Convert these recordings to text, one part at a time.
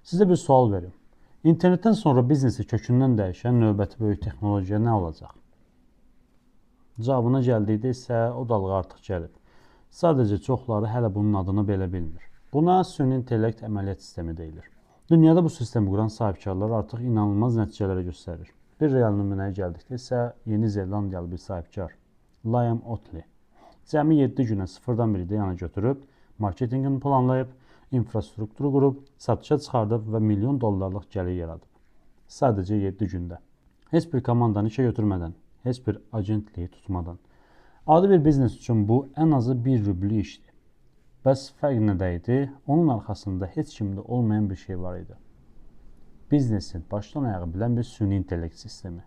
Sizə bir sual verim. İnternetdən sonra biznesi kökündən dəyişən növbəti böyük texnologiya nə olacaq? Cavabına gəldikdə isə o dalğa artıq gəlib. Sadəcə çoxları hələ bunun adını belə bilmir. Buna süni intellekt əməliyyat sistemi deyilir. Dünyada bu sistemi quran sahibkarlar artıq inanılmaz nəticələri göstərir. Bir real nümunəyə gəldikdə isə Yeni Zelandiyalı bir sahibkar Liam Ottley cəmi 7 günə sıfırdan bir ideyanı götürüb, marketinqini planlayıb, infrastrukturu qurub, satışa çıxardıb və milyon dollarlıq gəlir yaradıb. Sadəcə 7 gündə. Heç bir komandanı işə götürmədən, heç bir agentliyi tutmadan. Adi bir biznes üçün bu ən azı 1 rubli işdir. Bəs fərq nədə idi? Onun arxasında heç kimdə olmayan bir şey var idi. Biznesin başdan ayağa bilən bir süni intellekt sistemi.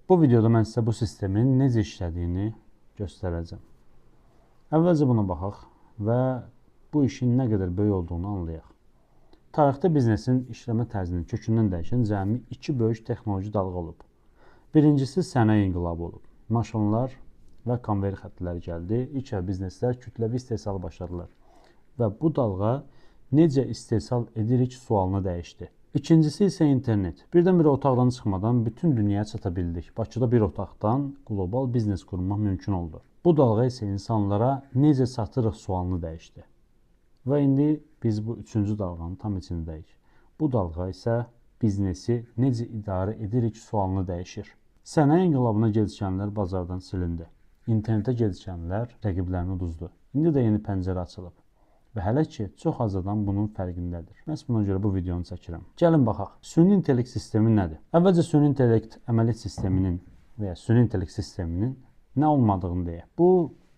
Bu videoda mən sizə bu sistemin necə işlədiyini göstərəcəm. Əvvəlcə buna baxaq və bu işin nə qədər böyük olduğunu anlayaq. Tarixdə biznesin işləmə tərzini kökündən dəyişən cəmi iki böyük texnoloji dalğa olub. Birincisi sənaye inqilabı olub. Maşınlar və konveyer xəttləri gəldi. İlk bizneslər kütləvi istehsala başladılar. Və bu dalğa necə istehsal edirik sualını dəyişdi. İkincisi isə internet. Birdən-birə otaqdan çıxmadan bütün dünyaya çata bildik. Bakıda bir otaqdan qlobal biznes qurmaq mümkün oldu. Bu dalğa isə insanlara necə satırıq sualını dəyişdi. Və indi biz bu üçüncü dalğanın tam içindəyik. Bu dalğa isə biznesi necə idarə edirik sualını dəyişir. Sənaye inqilabına gecikənlər bazardan silindi. İnternetə gecikənlər rəqiblərini uduzdu. İndi də yeni pəncərə açılıb. Və hələ ki, çox az adam bunun fərqindədir. Məhz buna görə bu videonu çəkirəm. Gəlin baxaq. Süni intellekt sistemi nədir? Əvvəlcə süni intellekt əməliyyat sisteminin və ya süni intellekt sisteminin nə olmadığını deyək. Bu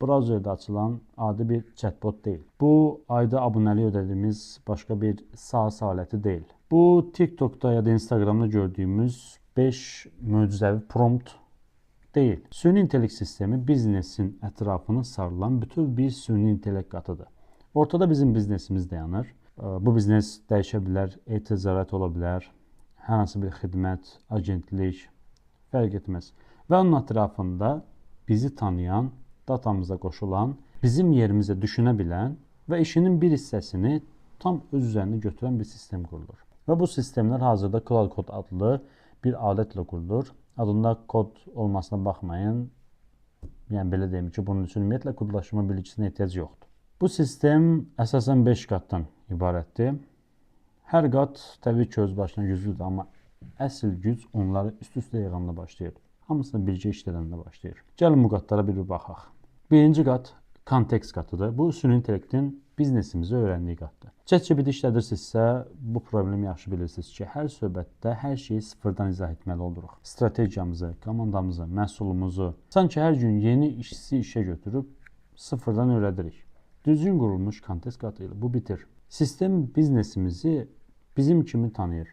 brauzerdə açılan adi bir chatbot deyil. Bu ayda abunəlik ödədiyimiz başqa bir SaaS aləti deyil. Bu TikTokda ya da Instagramda gördüyümüz 5 möcüzəvi prompt deyil. Süni intellekt sistemi biznesin ətrafını sarılan bütöv bir süni intellekt qatıdır. Ortada bizim biznesimiz dayanır. Bu biznes dəyişə bilər, e-ticarət ola bilər, hər hansı bir xidmət, agentlik, fərq etməz. Və onun ətrafında bizi tanıyan, datamıza qoşulan, bizim yerimizə düşünə bilən və işinin bir hissəsini tam öz üzərində götürən bir sistem qurulur. Və bu sistemlər hazırda Claude Code adlı bir alətlə qurulur. Adında kod olmasına baxmayın. Yəni belə deyim ki, bunun üçün ümumiyyətlə kodlaşma bilgisinə ehtiyac yoxdur. Bu sistem əsasən 5 qatdan ibarətdir. Hər qat təbii ki, öz başına güclüdür, amma əsl güc onları üst-üstə yığanda başlayır. Hamısını birgə işlədəndə başlayır. Gəlin bu qatlara bir-bir baxaq. Birinci qat kontekst qatıdır. Bu süni intellektin biznesimizi öyrəndiyi qatdır. ChatGPT işlədirsinizsə, bu problemi yaxşı bilirsiniz ki, hər söhbətdə hər şeyi sıfırdan izah etməli oluruq. Strategiyamızı, komandamızı, məhsulumuzu sanki hər gün yeni işçi işə götürüb sıfırdan öyrədirik. Düzgün qurulmuş kontekst qatı ilə bu bitir. Sistem biznesimizi bizim kimi tanıyır.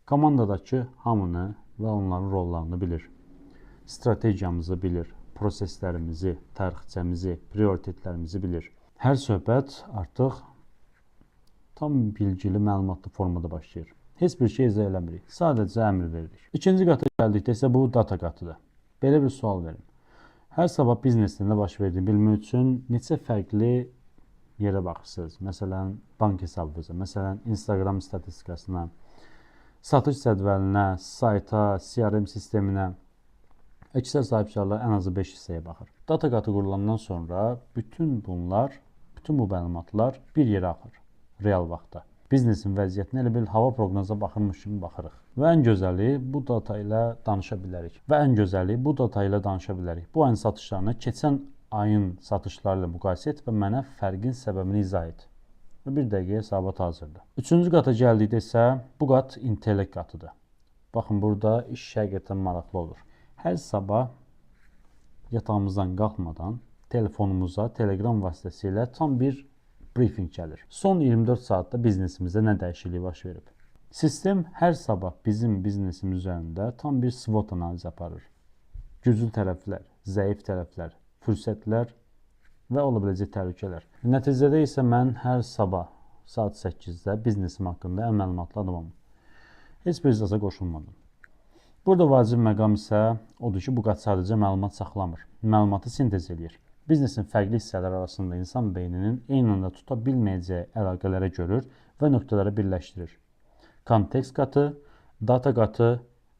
Komandadakı hamını və onların rollarını bilir. Strategiyamızı bilir, proseslərimizi, tarixçəmizi, prioritetlərimizi bilir. Hər söhbət artıq tam bilgili, məlumatlı formada başlayır. Heç bir şey izah eləmirik. Sadəcə əmr veririk. İkinci qata gəldikdə isə bu data qatıdır. Belə bir sual verim. Hər sabah biznesdə nə baş verdiyini bilmək üçün neçə fərqli yerə baxırsınız? Məsələn, bank hesabınıza, məsələn, Instagram statistikasına, satış cədvəlinə, sayta, CRM sisteminə. Əksər sahibkarlar ən azı 5 hissəyə baxır. Data qatı qurulandan sonra bütün bunlar, bütün bu məlumatlar bir yerə axır real vaxtda. Biznesin vəziyyətinə elə bil hava proqnoza baxırmış kimi baxırıq. Və ən gözəli bu data ilə danışa bilərik. Və ən gözəli bu data ilə danışa bilərik. Bu ayın satışlarını keçən ayın satışları ilə müqayisə et və mənə fərqin səbəbini izah et. Və bir dəqiqəyə hesabat hazırdır. Üçüncü qata gəldikdə isə bu qat intellekt qatıdır. Baxın, burada iş həqiqətən maraqlı olur. Hər sabah yatağımızdan qalxmadan telefonumuza Telegram vasitəsilə tam bir briefing gəlir. Son 24 saatda biznesimizdə nə dəyişiklik baş verib? Sistem hər sabah bizim biznesimiz üzərində tam bir SWOT analizi aparır. Güclü tərəflər, zəif tərəflər, fürsətlər və ola biləcək təhlükələr. Nəticədə isə mən hər sabah saat 8-də biznesim haqqında ən məlumatlı adamam. Heç bir iclasa qoşulmadım. Burada vacib məqam isə odur ki, bu qat sadəcə məlumat saxlamır. Məlumatı sintez eləyir. Biznesin fərqli hissələri arasında insan beyninin eyni anda tuta bilməyəcəyi əlaqələrə görür və nöqtələrə birləşdirir. Kontekst qatı, data qatı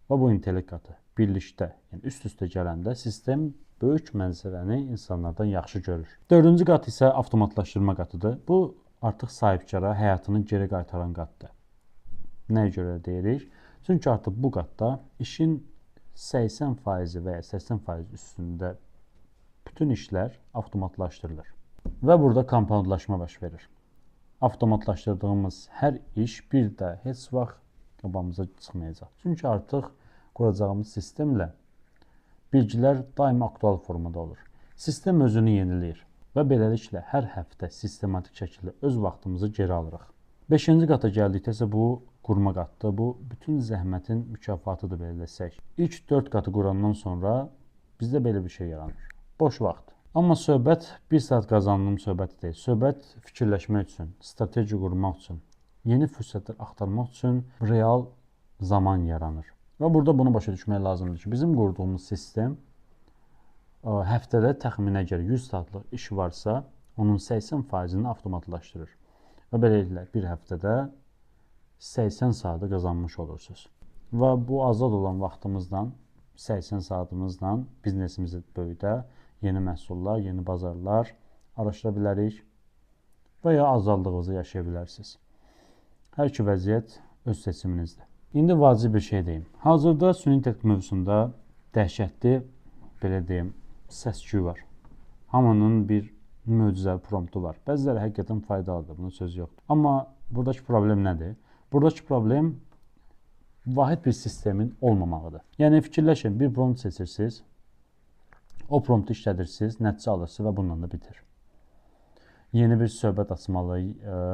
və bu intellekt qatı birlikdə, yəni üst-üstə gələndə sistem böyük mənzərəni insanlardan yaxşı görür. Dördüncü qat isə avtomatlaşdırma qatıdır. Bu artıq sahibkara həyatını geri qaytaran qatdır. Nəyə görə deyirik? Çünki artıq bu qatda işin 80% və ya 80% üstündə bütün işlər avtomatlaşdırılır. Və burada kompoundlaşma baş verir. Avtomatlaşdırdığımız hər iş bir də heç vaxt qabağımıza çıxmayacaq. Çünki artıq quracağımız sistemlə bilgilər daima aktual formada olur. Sistem özünü yeniləyir və beləliklə hər həftə sistematik şəkildə öz vaxtımızı geri alırıq. 5-ci qata gəldikdə isə bu qurma qatdır. Bu bütün zəhmətin mükafatıdır belə desək. İlk 4 qatı qurandan sonra bizdə belə bir şey yaranır. Boş vaxt. Amma söhbət 1 saat qazandığım söhbət deyil. Söhbət fikirləşmək üçün, strateji qurmaq üçün, yeni fürsətlər axtarmaq üçün real zaman yaranır. Və burada bunu başa düşmək lazımdır ki, bizim qurduğumuz sistem həftədə təxminə görə 100 saatlıq iş varsa, onun 80%-ni avtomatlaşdırır. Və beləliklə bir həftədə 80 saatı qazanmış olursunuz. Və bu azad olan vaxtımızla 80 saatımızla biznesimizi böyüdə, yeni məhsullar, yeni bazarlar araşdıra bilərik və ya azadlığınızı yaşaya bilərsiniz. Hər iki vəziyyət öz seçiminizdir. İndi vacib bir şey deyim. Hazırda süni intellekt mövzusunda dəhşətli, belə deyim, səs-küy var. Hamının bir möcüzəvi promptu var. Bəziləri həqiqətən faydalıdır, bunun sözü yoxdur. Amma buradakı problem nədir? Buradakı problem vahid bir sistemin olmamağıdır. Yəni fikirləşin, bir prompt seçirsiniz, o promptu işlədirsiniz, nəticə alırsınız və bununla da bitir. Yeni bir söhbət açmalı,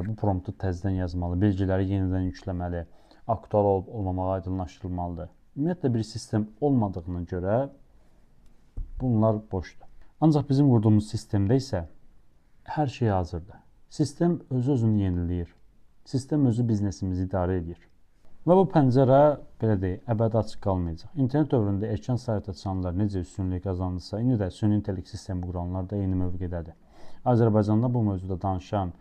bu promptu təzədən yazmalı, bilgiləri yenidən yükləməli, aktual olub olmamağı aydınlaşdırılmalıdır. Ümumiyyətlə bir sistem olmadığına görə bunlar boşdur. Ancaq bizim qurduğumuz sistemdə isə hər şey hazırdır. Sistem özü-özünü yeniləyir. Sistem özü biznesimizi idarə edir. Və bu pəncərə belə deyək, əbədi açıq qalmayacaq. İnternet dövründə erkən sayt açanlar necə üstünlük qazandısa, indi də süni intellekt sistemi quranlar da eyni mövqedədir. Azərbaycanda bu mövzuda danışan,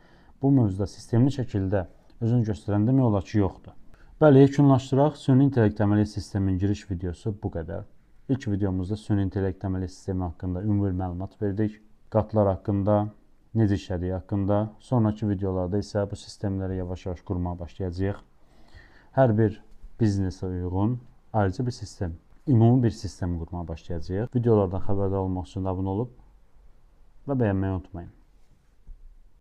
bu mövzuda sistemli şəkildə özünü göstərən demək olar ki, yoxdur. Bəli, yekunlaşdıraq. Süni intellekt əməliyyat sisteminin giriş videosu bu qədər. İlk videomuzda süni intellekt əməliyyat sistemi haqqında ümumi məlumat verdik. Qatlar haqqında, necə işlədiyi haqqında. Sonrakı videolarda isə bu sistemləri yavaş-yavaş qurmağa başlayacağıq. Hər bir biznesə uyğun ayrıca bir sistem, ümumi bir sistem qurmağa başlayacağıq. Videolardan xəbərdar olmaq üçün abunə olub və bəyənməyi unutmayın.